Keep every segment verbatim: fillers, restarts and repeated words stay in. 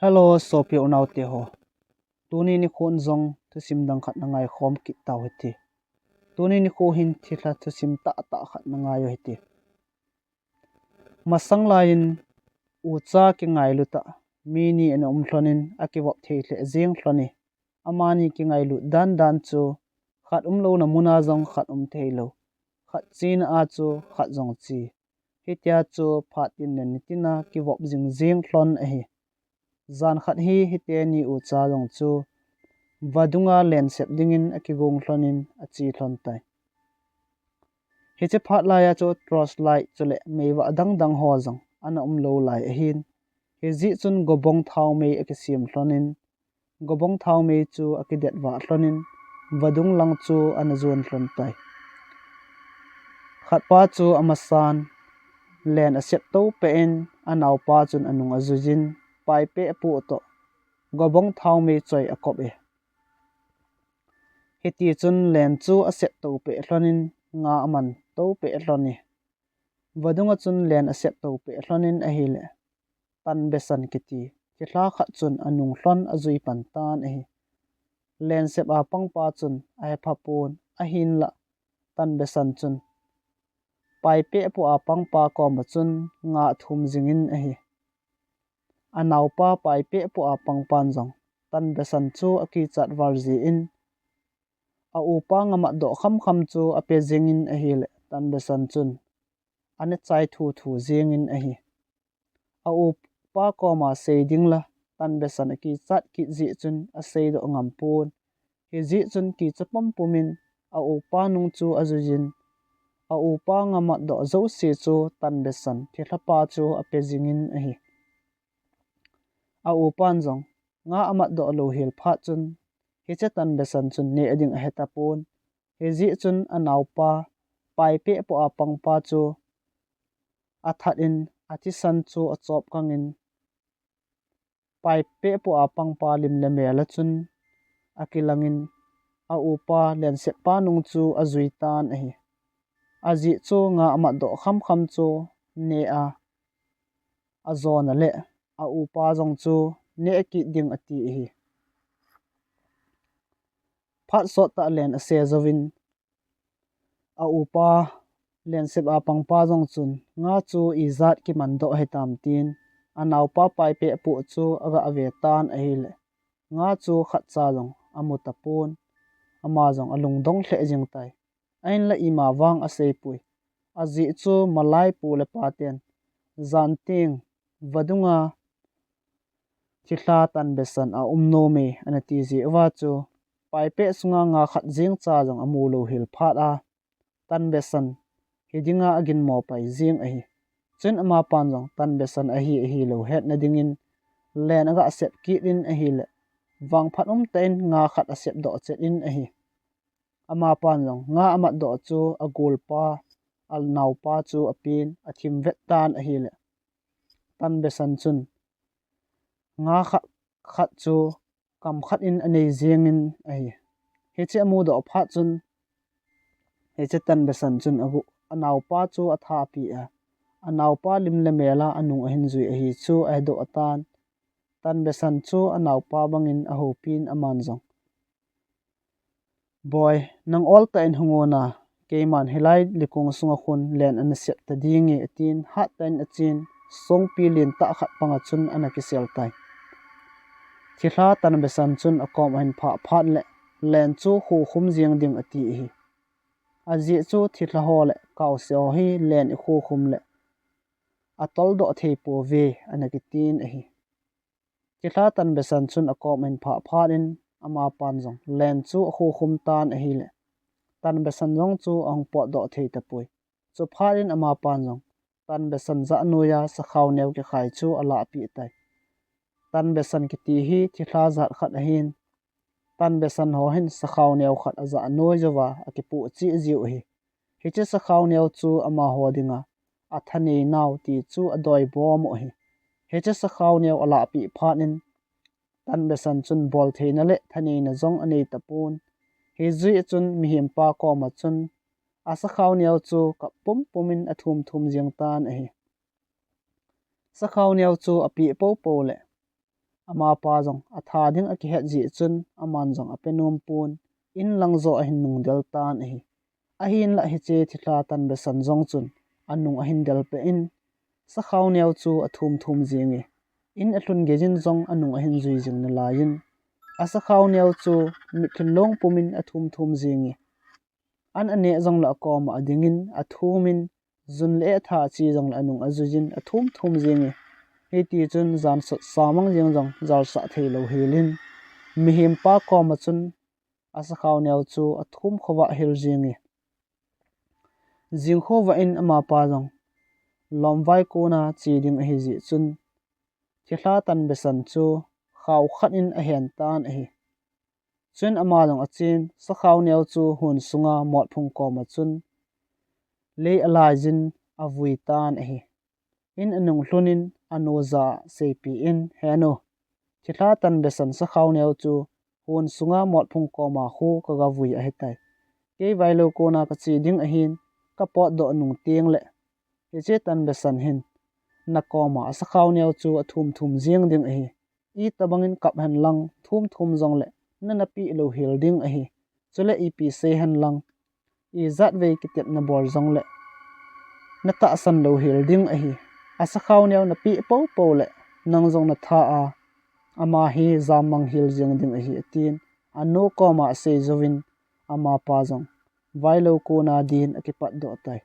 Hello, sopi unaute ho. Tuni nikho in jong thusim dang khat na ngaikhom kit tau hite. Tuni nikho hin thilha thusim tahtah khat na ngai u hite. Masang laiyin ucha kingailut a mi ni ana um lhonin akivop thei lheh jeng lhon e. Amani kingailut dandan chu khat umlouna muna jong khat um theilou, khat chena a chu khat jong che. Hitia chu phat tin le nitin a kivop jing jeng lhon ahi. Jan khat hi hiteni ucha jong chu vadunga len sep dingin akigong lhonin ache lhon tai. Hiche phat laiya chu torch light chule meivah dangdang ho jong ana umlou lai ahin. Hijeh chun gobong thaomei akisem lhonin, gobong thaomei chu akidetvah lhonin, vadung lang chu ana jon lhon tai. Khatpa chu amasan len asep toupeh in, anaopa chun anung ajuiyin, paipe apoh toh gobong thaomei choi akop e. Hitichun len chu asep toupeh lhonin, nga aman toupeh lhon e. Vadunga chun len asep toupeh lhonin ahile, tanbesan kiti thilha khat chun anung lhon ajui pan tan ahi. Len sep a pangpa chun ahepha pon, ahinlah tanbesan chun paipe apoh a pangpa koma chun nga athum jingin ahi. Anaopa paipe apoh a pangpan jong tanbesan chu akichat val jeh in, aupa nga matdoh khamkham chu ape jingin ahile, tanbesan chun ana chai thuthu jingin ahi. Aupa koma sei ding la tanbesan akichat kit jeh chun aseidoh ngam pon. Hijeh chun kicha pumpum in aupa nung chu ajuiyin, aupa nga matdoh jouse chu tanbesan thilhapa chu ape jingin ahi. Aupan jong nga amatdoh louhel phat chun hiche tanbesan chun neh ding ahetapon. Hijeh chun anaopa paipe apoh a pangpa chu athat in, athisan chu achop kangin, paipe apoh a pangpa lim le mel a chun akilangin, aupa len seppa nung chu ajui tan ahi. Ajeh chu nga amatdoh khamkham chu neh a ajona le aupa jong chu neh kit ding ati ahi. Phat sottah len ase jouvin, aupa len sep a pangpa jong chun nga chu ijat kimandoh hitam tin, anaopa paipe apoh chu aga ve tan ahile, nga chu khatcha jong amu tapon. Ama jong alungdong lheh jing tai. Ahinla ima vang aseipoi. Ajeh chu malai pu le pa ten jan teng vadunga thilha tanbesan aum nom e ana ti jeh uva chu, paipe sunga nga khat jeng cha jong amu louhel phat a, tanbesan hidinga aginmo pai jeng ahi. Chun amapan jong tanbesan ahi ahilou hetna dingin len aga sep kit in ahile, vangphat umtah in nga khat asepdoh chet in ahi. Amapan jong nga amatdoh chu agolpa, anaopa chu apen, athim vet tan ahile, tanbesan chun nga khat, khat chu kam khat in anei jengin ahi. Hiche amudoh phat chun, hiche tanbesan chun agu, anaopa chu athapeh a, anaopa lim le mel a anung ahin jui ahi chu ahedoh tan. Tanbesan chu anaopa bangin ahoupin aman jong, Boi, nang oltah in hung un a, keiman hilai likong sunga khun len ana sep ta dinge, atin hattah in achen, songpi lentah khat panga chun ana kisel tai. Thilha tanbesan chun akom ahin phah phat le, len chu khukhum jeng ding ati ahi. Ajeh chu thilha ho le kaose ho hi len ikhukhum le atoldoh thei pouve ana kitin ahi. Thilha tanbesan chun akom ahin phah phat in, amapan jong len chu akhukhum tan ahile, tanbesan jong chu ahung potdoh thei tapoi. Chuphat in amapan jong tanbesan jah noiya sakhao neo kikhai chu alahpeh tai. Tanbesan kiti hi thilha jat khat ahin, tanbesan ho hin sakhao neo khat ajah noi jouva akipoh cheh jiu ahi. Hiche sakhao neo chu amaho dinga athanei nau ti chu adoibom u ahi. Hiche sakhao neo alahpeh phat in, tanbesan chun boltheina le thaneina jong anei tapon. Hijeh chun mihempa koma chun asakhao neo chu kap pumpum in athum thum jeng tan ahi. Sakhao neo chu apeh poupou le, Amapa jong atha ding akihet jeh chun aman jong ape nom pon, in lang joh ahin nungdel tan ahi. Ahinlah hiche thilha Tanbesan jong chun anung ahin delpeh in, Sakhao Neo chu athum thum jenge. In alhun geiyin jong anung ahin jui jing nalaiyin, Asakhao Neo chu mitlhi long pumin athum thum jenge. An aneh jongle akoma adingin athumin, jun le etha ache jongle anung ajuiyin athum thum jenge. Hitichun jan sot samang jeng jong jalsah theilou helin, mihem pa koma chun Asakhao Neo chu athum khovah hel jenge. Jingkhovah in amapa jong lomvai kona che ding ahijeh chun, thilha Tanbesan chu khao khat in ahen tan ahi. Chuin ama jong achen, Sakhao Neo chu hon sunga motphung koma chun lei alaiyin avui tan ahi. In anung lhunin anu jah a seipeh in, He nu, thilha Tanbesan Sakhao Neo chu hon sunga motphung koma khu kagavui ahitai. Kei vailou kona kache ding ahin, kapotdoh nung tengle hiche Tanbesan hin nakoma Asakhao Neo chu athum thum jeng ding ahi. Itobangin kap henlang thum thum jongle nana peh louhel ding ahi. Chule ipi sei henlang, ijat vei kitepna bol jongle natahsan louhel ding ahi. Asakhao Neo napeh poupou le nang jong natha a, ama hi jammang hel jeng ding ahi, atin anu koma asei jouvin, amapa jong vailou kona din akipatdoh tai.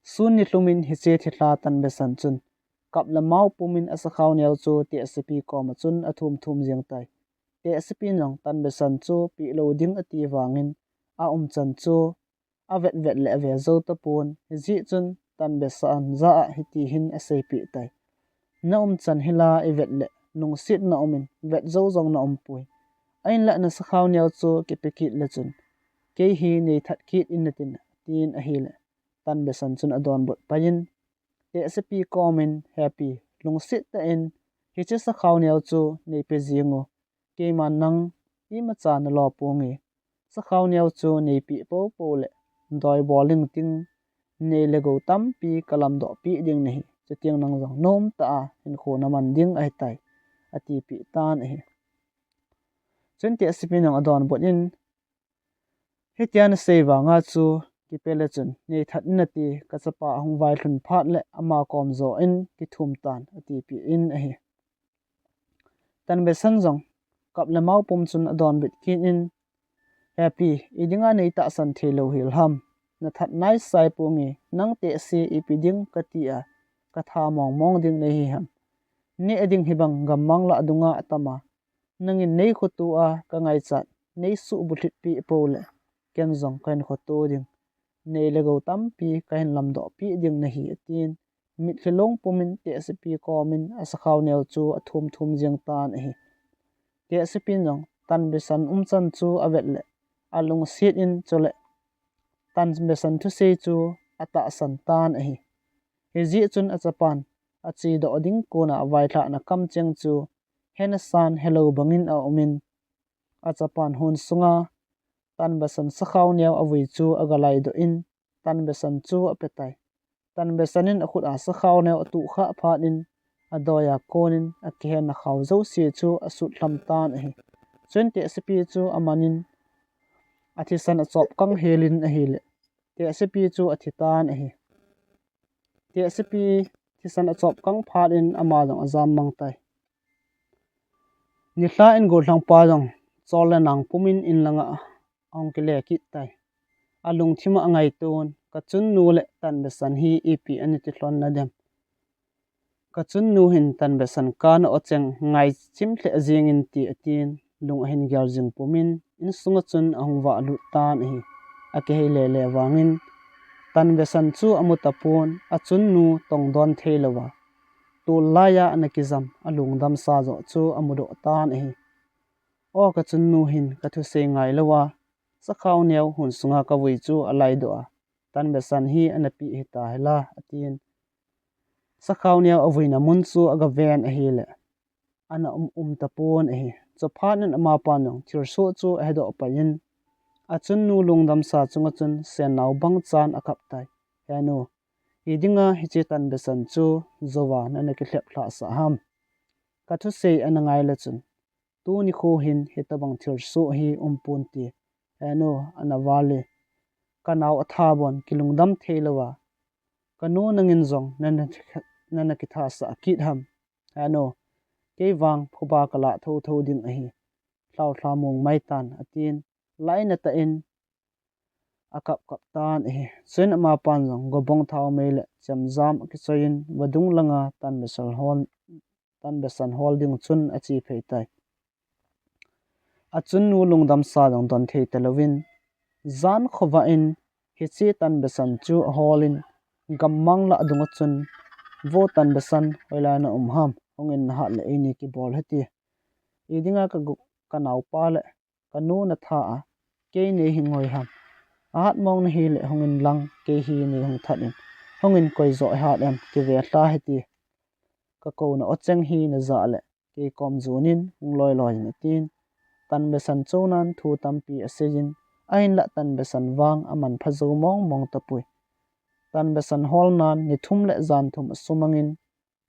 Sun nilhumin hiche thilha Tanbesan chun kap le mao pumin Asakhao Neo chu tehsepi koma chun athum thum jeng tai. Tehsepin jong Tanbesan chu pehlou ding ati vangin aumchan chu avet vet le ave jou tapon, hijeh chun Tanbesan jah a hitihin aseipeh tai. Na umchan hila ivet le lungsetna aumin, vet jou jong na umpoi. Ahinlah na Sakhao Neo chu kipe kit le chun kei hi neithat kit in natin, atin ahile Tanbesan chun adonbut paiyin, tehsepi komin, He pi, lungset tah in hiche Sakhao Neo chu neipe jeng o. Keiman nang imacha nalo ponge. Sakhao Neo chu neipeh poupou le doi bol inting, nei le gou tampi kalamdoh peh ding nahi. Chuteng nang jong nomtah a hinkho naman ding ahitai, atipeh tan ahi. Chuin tehsepin jong adonbut in, Hitia nasei vanga chu kipe le chun neithat in nati, kachapa ahung vailhun phat le ama kom joh in kithum tan, atipeh in ahi. Tanbesan jong kap le mao pum chun adonbut kit in, He pi, idinga neitahsan theilou hel ham? Nathat naisai ponge, nang tehse ipi ding katia katha mong mong ding nahi ham? Neh ding hibang gammang lah dunga atama, nangin neikhoto a kangaichat neisuh bulhit peh poule ken jong kahin khoto ding, nei le gou tampi kahin lamdoh peh ding nahi, atin mitlhi long pumin tehsepi komin Asakhao Neo chu athum thum jeng tan ahi. Tehsepin jong Tanbesan umchan chu avet le alungset in, chule Tanbesan thusei chu atahsan tan ahi. Hijeh chun achapan achedoh ding kona vailhahna kamcheng chu henasan helou bangin aumin, achapan hon sunga Tanbesan Sakhao Neo avui chu agalaidoh in, Tanbesan chu apetai. Tanbesan in akhut a Sakhao Neo atuhkhah phat in, adoiya konin akihenna khao jouse chu asutlham tan ahi. Chuin tehsepi chu amanin athisan achop kang helin ahile, tehsepi chu athitan ahi. Tehsepi thisan achop kang phat in ama jong ajammang tai. Nilhah in gollhangpa jong chol le nang pumin inlanga ahung kile kit tai. Alungthima angaiton, kachunnu le Tanbesan hi ipi ana tilhonna dem? Kachunnu hin Tanbesan kana ocheng ngaichim lheh jengin ti, atin lung ahin gel jing pumin, insunga chun ahung vahlut tan ahi. Akihei lele vangin Tanbesan chu amu tapon, achunnu tongdon theilouva tol laiya ana kijam alungdamsa joh chu amudoh tan ahi. O, kachunnu hin kathusei ngailouva Sakhao Neo hon sunga kavui chu alaidoh a, Tanbesan hi anapeh hita hila, atin Sakhao Neo avuina mun chu agaven ahile, ana um um tapon ahi. Chuphat in amapan jong thilsoh chu ahedoh paiyin, achunnu lungdamsa chunga chun sennao bangchan akap tai. Henu, idinga hiche Tanbesan chu jouva nana kilhep lhahsah ham? Kathusei ana ngai le chun, tuni kho hin hitobang thilsoh hi umpon ti, henu ana val e. Kanao atha bon kilungdam thei louva, kanu nangin jong nana, nana kithasah kit ham. Henu, kei vang phuba kalah thotho ding ahi. Lhaolha mong mai tan, atin, lainatah in akap kap tan ahi. Chuin amapan jong gobong thaomei le chemjam akichoiyin vadung langa tanbesan hol, tanbesan hol ding chun ache phei tai. Achun nu lungdamsa jong don thei talouvin, jan khovah in hiche tanbesan chu aholin, gammang lah dunga chun, vo tanbesan, hoilai na um ham, hungin nahat le eini kibol hite. Idinga ka gu-, kanaopa le kanu natha a, kei nei hing hoi ham. Ahat mong nahi le hungin lang, kei hi nei hung that in, hungin koi joh ihat em, kive lha hite. Kakouna ocheng hi najah le kei kom jonin hung loi loi in, atin. Tanbesan chounan thu tampi aseiyin, ahinlah tanbesan vang amanpha jou mong mong tapoi. Tanbesan holnan ni thum le jan thum asumangin,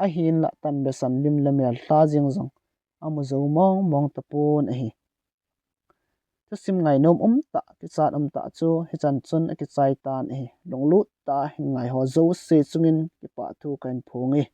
ahinlah tanbesan lim le mel lha jeng jong amu jou mong mong tapon ahi. Thusim ngainom umtah, kichat umtah chu hichan chun akichai tan ahi. Lunglut tah a hin ngai ho jouse chungin kipah thu kahin phong e.